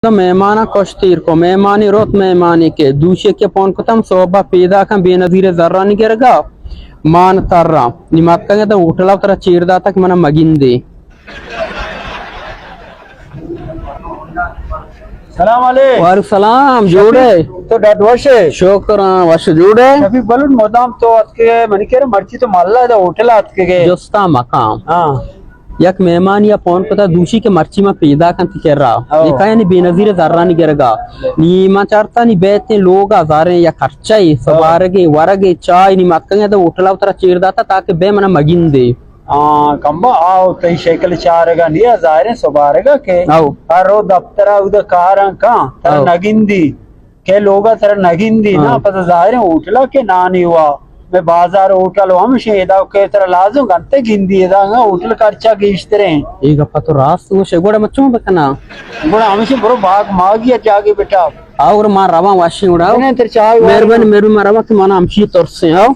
تو مہماناں کش تیر کو، مہمانی روت، مہمانی کہ دوشی کہ پون کتم، صحبا پیدا کن بے نظیر زرانی گرگا، مان ترا نی متکگے تو ہوٹلا ترا چیر داتا کہ منا مگندے۔ سلام علیک۔ وعلیکم سلام، جوڑے؟ تو ڈڈ وش ئے؟ شکر ہاں، وش جوڑے؟ شفیق بلوچ، مدام تو اتکگے منی کرا، مرچی تو مہلا دا ہوٹلا اتکگے۔ جستا مکان۔ ہاں۔ یک مہمانی ء پون کتا، دوشی کہ مرچی ما پیدا کنت کرا۔ او۔ اے کایانی بے نظیر زرانی گرگا۔ نی ما چارتا نی بیتیں لوگا زاریں یک خرچہ ء، او۔ سبارگے، ورگے، چائے، نی متکگے دا ہوٹلا ترا چیر داتا تاکہ بے منا مگندے۔ آ، کمبا آو تئی شکل چارگا نیا ظاہریں سبارگا کہ او۔ ہر رو دفترا اودا کاراں کاں، ترا او۔ نگندی۔ کہ لوگا ترا نگندی نا، ہاں۔ پدا ظاہریں ہوٹلا کہ نانی وا، میں بازار ہوٹل و ہمشیں ادا کہ ترا لازم گنتے گندی، ادا انگا ہوٹل خرچہ گیشتریں۔ اے گپا تو راست گوشے، گڑا من چون بکناں؟ گڑا ہمشیں برو باغ ماگی جاگے بٹا۔ آو گڑا ما رواں واشیں گڑا۔ نہیں، تر چائے وائے مہربانی، نہ۔ مہربانی، ما رواں کہ منا ہمشی ترسیں، آو۔